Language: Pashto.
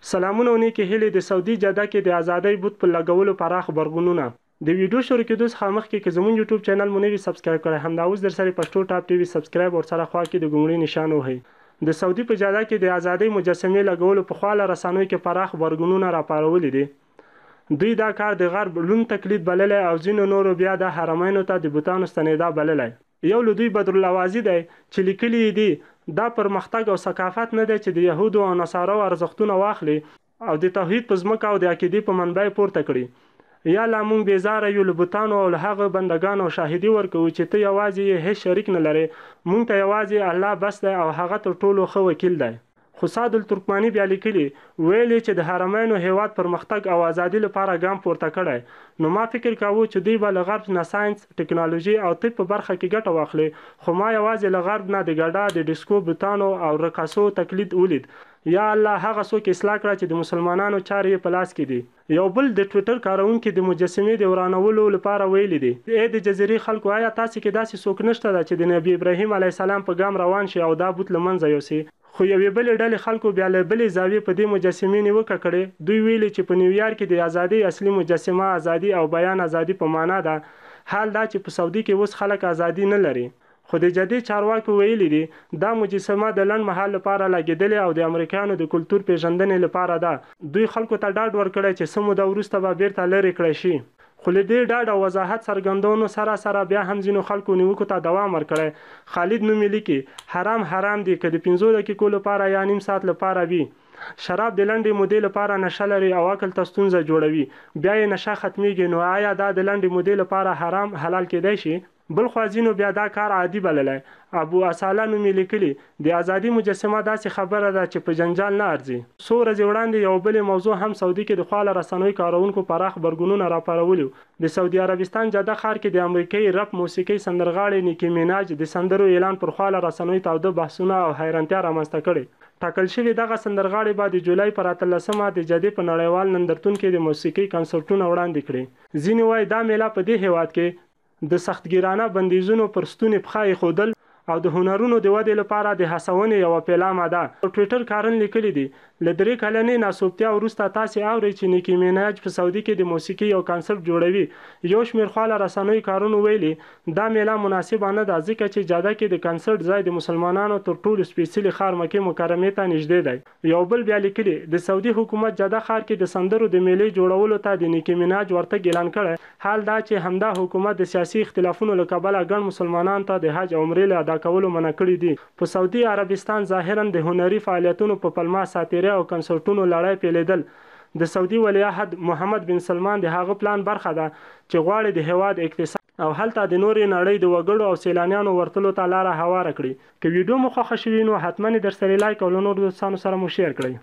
سلامونه او نیکې هیلې د سعودي جده کې د ازادۍ بت په لګولو پراخ غبرګونونه. د ویډیو شروع کیدو څخه مخکې که زموږ یوټیوب چینل مو نه وي سبسکرایب کړی همدا اوس درسره پښتو ټاپ ټي وي سبسکرایب ورسره خوا کې د ګونګړي نشان ووهئ. د سعودي په جده کې د ازادۍ مجسمې لګولو په خواله رسنیو کې پراخ غبرګونونه راپارولي دي. دوی دا کار د غرب ړوند تقلید بللی او ځینو نورو بیا دا حرمینو ته د بتانو ستنېدا بللی. یو له دوی بدرالاوازي دی چې لیکلي یې دي، دا پرمختګ او ثقافت نه دی چې د یهودو او نصاراو ارزښتونه واخلې او د توحید په ځمکه او د عقیدې په منبع یې پورته کړي. یاالله مونږ بېزاره یو له بتانو او له هغه بندګانو او شاهدي ورکوو چې ته یوازې یې هېڅ شریک نه لرې، مونږ ته یوازې الله بس دی او هغه تر ټولو ښه وکیل دی. خو سعد الترکماني بیا لیکلي، ویل یې چې د حرمینو هېواد پرمختګ او ازادي لپاره ګام پورته کړی، نو ما فکر کاوه چې دوی به له غرب نه ساینس، ټکنالوژي او طب په برخه کې ګټه واخلي، خو ما یوازې له غرب نه د ګډا، د ډیسکو بتانو او رقصو تقلید ولید. یا الله هغه څوک اصلاح کړه چې د مسلمانانو چارې یې په لاس کې دي. یو بل د ټویټر کاروونکي د مجسمې د ورانولو لپاره ویلي دي، ای د جزیرې خلکو ایا تاسې کې داسې څوک نشته ده چې د نبي ابراهیم علیه السلام په ګام روان شي او دا بت له منځه یوسي؟ خو یوې بلې ډلې خلکو بیا له بلې زاویې په دې مجسمې نیوکه کړې، دوی ویلي چې په نیویارک کې د ازادۍ اصلي مجسمه ازادي او بیان ازادي په مانا ده، حال دا چې په سعودي کې اوس خلک ازادي نه لري. خو د جدې چارواکو ویلي دي، دا مجسمه د لنډ مهال لپاره لګېدلې او د امریکایانو د کلتور پېژندنې لپاره ده. دوی خلکو ته ډاډ ورکړی چې څه موده وروسته به بېرته لرې کړای شي. خو له دې ډاډ او وضاحت څرګندونو سره سره بیا هم ځینو خلکو نیوکو ته دوام ورکړی. خالد نومي لیکي، حرام حرام دي که د پنځو دقیقو لپاره یا نیم ساعت لپاره وي. شراب د لنډې مودې لپاره نشه لري او عقل ته ستونزه جوړوي، بیا یې نشه ختمېږي، نو ایا دا د لنډې مودې لپاره حرام حلال کېدای شي؟ بلخوا ځینو بیا دا کار عادي بللی. ابو اصاله نومي لیکلي، د ازادي مجسمه داسې خبره ده چې په جنجال نه ارزي. څو ورځې وړاندې یوه بلې موضوع هم سعودي کې د خواله رسنیو کاروونکو پراخ غبرګونونه راپارولي وو. د سعودي عربستان جده ښار کې د امریکۍ رپ موسیقۍ سندرغاړې نیکي میناج د سندرو اعلان پر خواله رسنیو تاوده بحثونه او حیرانتیا رامنځته کړې. ټاکل شوې دغه سندرغاړې به د جولای پر اتلسمه د جدې په نړیوال نندرتون کې د موسیقۍ کنسرټونه وړاندې کړي. ځینې وايي دا مېله په دې هېواد کې د سختګیرانه بندیزونو پر ستوني پښه ایښودل او د هنرونو د ودې لپاره د هڅونې یوه پیلامه ده. پر ټویټر کارن لیکلي دي، له درې کلنې ناڅوبتیا وروسته تاسې اورئ چې نیکي میناج په سعودي کې د موسیقي یو کنسرت جوړوي. یو شمېر خواله رسنیو کارونو ویلي، دا مېله مناسبه نه ده ځکه چې جده کې د کنسرت ځای د مسلمانانو تر ټولو سپېڅلي ښار مکې مکرمې ته نږدې دی. یو بل بیا لیکلي، د سعودي حکومت جده ښار کې د سندرو د مېلې جوړولو ته د نیکي میناج ورتګ اعلان کړی، حال دا چې همدا حکومت د سیاسي اختلافونو له کبله ګڼ مسلمانانو ته د حج او عمرې له ادا کولو منع کړي دي. په سعودي عربستان ظاهراً د هنري فعالیتونو په پلمه ساتیرۍ او کنسرټونو لړۍ پېلېدل د سعودي ولیعهد محمد بن سلمان د هغه پلان برخه ده چې غواړي د هېواد اقتصاد او هلته د نورې نړۍ د وګړو او سیلانیانو ورتلو ته لاره هواره کړي. که ویډیو مو خوښه شوي نو حتما یې درسره لایک او له نورو دوستانو سره مو شیر کړئ.